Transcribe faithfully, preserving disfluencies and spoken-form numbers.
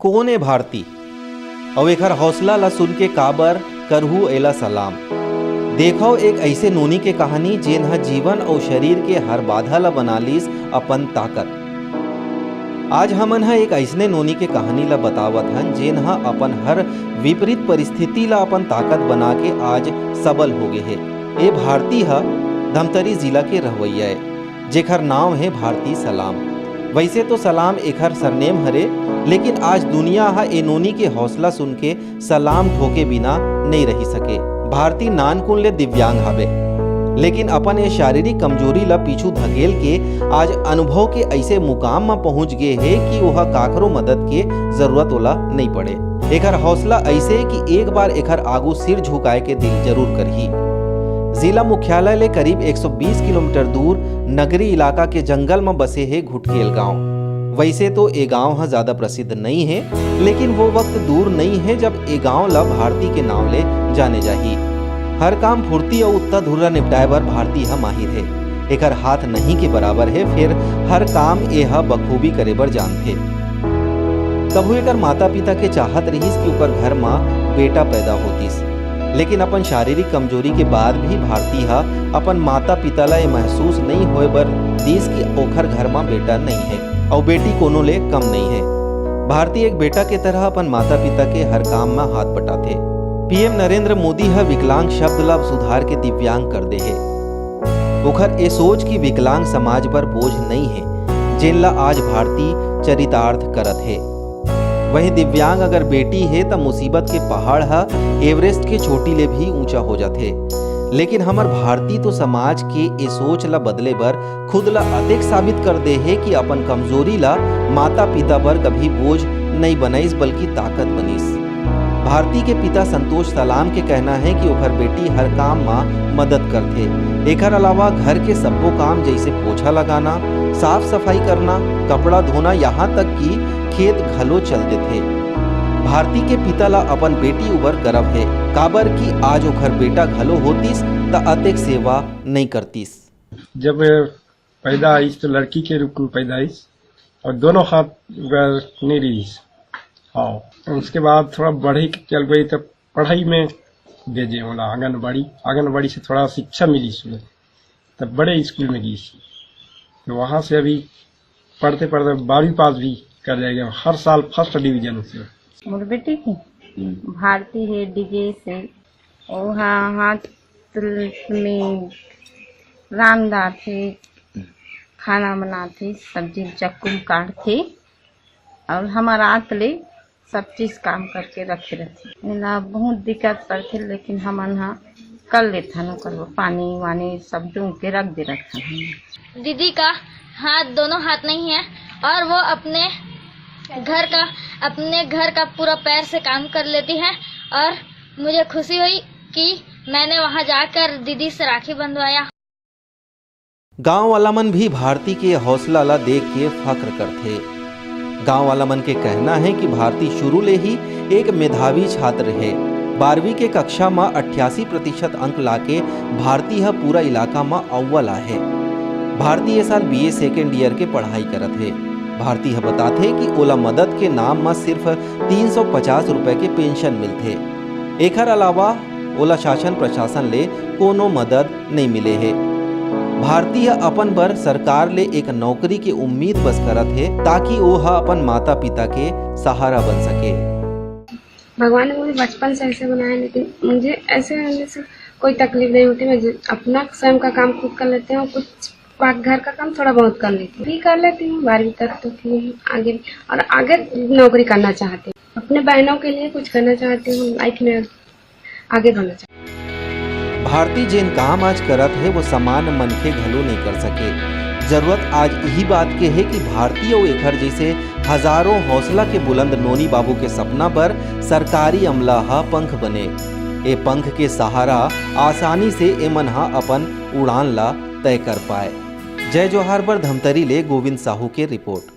कोन ए भारती? अउ एखर हौसला ला सुन के काबर करहू एला सलाम। देखव एक अइसे नोनी के कहानी, जेन ह जीवन अउ शरीर के हर बाधा ला बना लीस अपन ताकत। आज हमन ह एक अइसने नोनी के कहानी ला बतावत हन, जेन ह अपन हर विपरीत परिस्थिति ला अपन ताकत बना के आज सबल हो गे हे। ए भारती ह धमतरी जिला के रहवइया ए, जेखर नांव हे भारती सलाम। वइसे तो सलाम एखर सरनेम हरे, लेकिन आज दुनिया ह ए नोनी के हौसला सुन के सलाम ठोके बिना नइ रहि सके। भारती नानकुन ले दिव्यांग हावे, लेकिन अपन ए शारीरिक कमजोरी ल पीछू धकेल के आज अनुभव के अइसे मुकाम म पहुंच गे हे कि ओहा काखरो मदद के जरूरत ओला नइ पड़े। एखर हौसला अइसे कि एक बार एखर आगू सिर झुकाए के दिल जरूर करही। जिला मुख्यालय ले करीब एक सौ बीस किलोमीटर दूर नगरी इलाका के जंगल म बसे हे घुटकेल गांव। वइसे तो ए गांव ह ज्यादा प्रसिद्ध नइ हे, लेकिन वो वक्त दूर नइ हे जब ए गांव ल भारती के नांव ले जाने जाही। हर काम फुर्ती अउ उत्ता धुर्रा निपटाए बर भारती ह माहिर हे। एकर हाथ नहीं के बराबर हे, फेर हर काम ए ह बखूबी करे बर जानथे। कभू एकर माता-पिता के चाहत रिहिस कि ओकर घर म बेटा पैदा होतिस, लेकिन अपन शारीरिक कमजोरी के बाद भी भारती ह अपन माता-पिता ल ए महसूस नइ होए बर दिस कि ओखर घर म बेटा नइ हे अउ बेटी कोनो ले कम नइ हे। भारती एक बेटा के तरह अपन माता-पिता के हर काम म हाथ बटाथे। पीएम नरेंद्र मोदी ह विकलांग शब्द ल सुधार के दिव्यांग कर दे हे। ओखर ए सोच कि विकलांग समाज बर बोझ नइ हे, जेन ल आज भारती चरितार्थ करत हे। वहीं दिव्यांग अगर बेटी हे, त मुसीबत के पहाड़ ह एवरेस्ट के चोटी ले भी ऊंचा हो जाथे। लेकिन हमर भारती तो समाज के ए सोच ल बदले बर खुद ल अतेक साबित कर दे हे कि अपन कमजोरी ल माता-पिता बर कभी बोझ नइ बनइस, बल्कि ताकत बनिस। भारती के पिता संतोष सलाम के कहना हे कि ओखर बेटी हर काम म मदद करथे। एखर अलावा घर के सब्बो काम, जइसे पोछा लगाना, साफ-सफाई करना, कपड़ा धोना, यहाँ तक कि खेत घलो चल देथे। भारती के पिता ला अपन बेटी उबर गर्व हे, काबर कि आज ओखर बेटा घलो होतिस, त अतेक सेवा नइ करतिस। जब पैदा आइस, तो लड़की के रूप में पैदा आइस, और दोनों हाथ ओकर नइ रहिस। हाँ, उसके बाद थोड़ा बढ़े के चल गई, तब पढ़ाई में भेजे ओला आंगनबाड़ी, आंगनबाड़ी से थोड़ा शिक्षा मिली उसमें, तब बड़े स्कूल में गई। तो वहाँ से अभी पढ़ते पढ़ते बारहवीं पास भी कर जाएगा, हर साल फर्स्ट डिवीजन से। मोर बेटी के भारती हे, डीजे से, ओहा हाथ में रांधथे, खाना बनाथे, सब्जी चक्कू में काटथे, और हमर हाथ ले सब चीज काम करके रखे रथे। एला बहुत दिक्कत पड़थे, लेकिन हमन ह कर लेथन, ओकर बर पानी वानी सब दूंग के रख दे रथन हमन। दीदी का हाथ, दोनों हाथ नहीं है और वो अपने घर का, अपने घर का पूरा पैर से काम कर लेती है और मुझे खुशी हुई कि मैंने वहाँ जाकर दीदी से राखी बंधवाया। गांव वाला मन भी भारती के हौसला ला देख के फख्र करथे। गांव वाला मन के कहना हे कि भारती शुरू ले ही एक मेधावी छात्र हे। बारहवीं के कक्षा म अट्ठासी प्रतिशत अंक लाके भारती ह पूरा इलाका म अव्वल आहे। भारती ए साल बीए सेकेंड ईयर के पढ़ाई करत हे। भारती ह बताथे कि ओला मदद के नाम म सिर्फ तीन सौ पचास रुपए के पेंशन मिलथे। एखर अलावा ओला शासन प्रशासन ले कोनो मदद नइ मिले हे। भारती ह अपन बर सरकार ले एक नौकरी के उम्मीद बस करत हे, ताकि ओ ह अपन माता-पिता के सहारा बन सके। भगवान ने मुझे बचपन से ऐसे बनाया, लेकिन मुझे ऐसे होने से कोई तकलीफ नहीं होती। मैं जो अपना स्वयं का काम खुद कर लेती हूँ, कुछ बा-, घर का काम थोड़ा बहुत कर लेती हूँ, भी कर लेती हूँ, बारहवीं तक तो की हूँ, आगे, और आगे नौकरी करना चाहती हूँ, अपने बहनों के लिए कुछ करना चाहती हूँ, लाइफ में आगे बढ़ना चाहती हूँ। भारती जेन काम आज करत हे, वो सामान्य मनखे घलो नइ कर सके। जरूरत आज इही बात के हे कि भारती अउ एखर जइसे हजारों हौसला के बुलंद नोनी बाबू के सपना बर सरकारी अमला ह पंख बने। ए पंख के सहारा आसानी से एमन ह अपन उड़ान ला तय कर पाए। जय जोहार बर धमतरी ले गोविंद साहू के रिपोर्ट।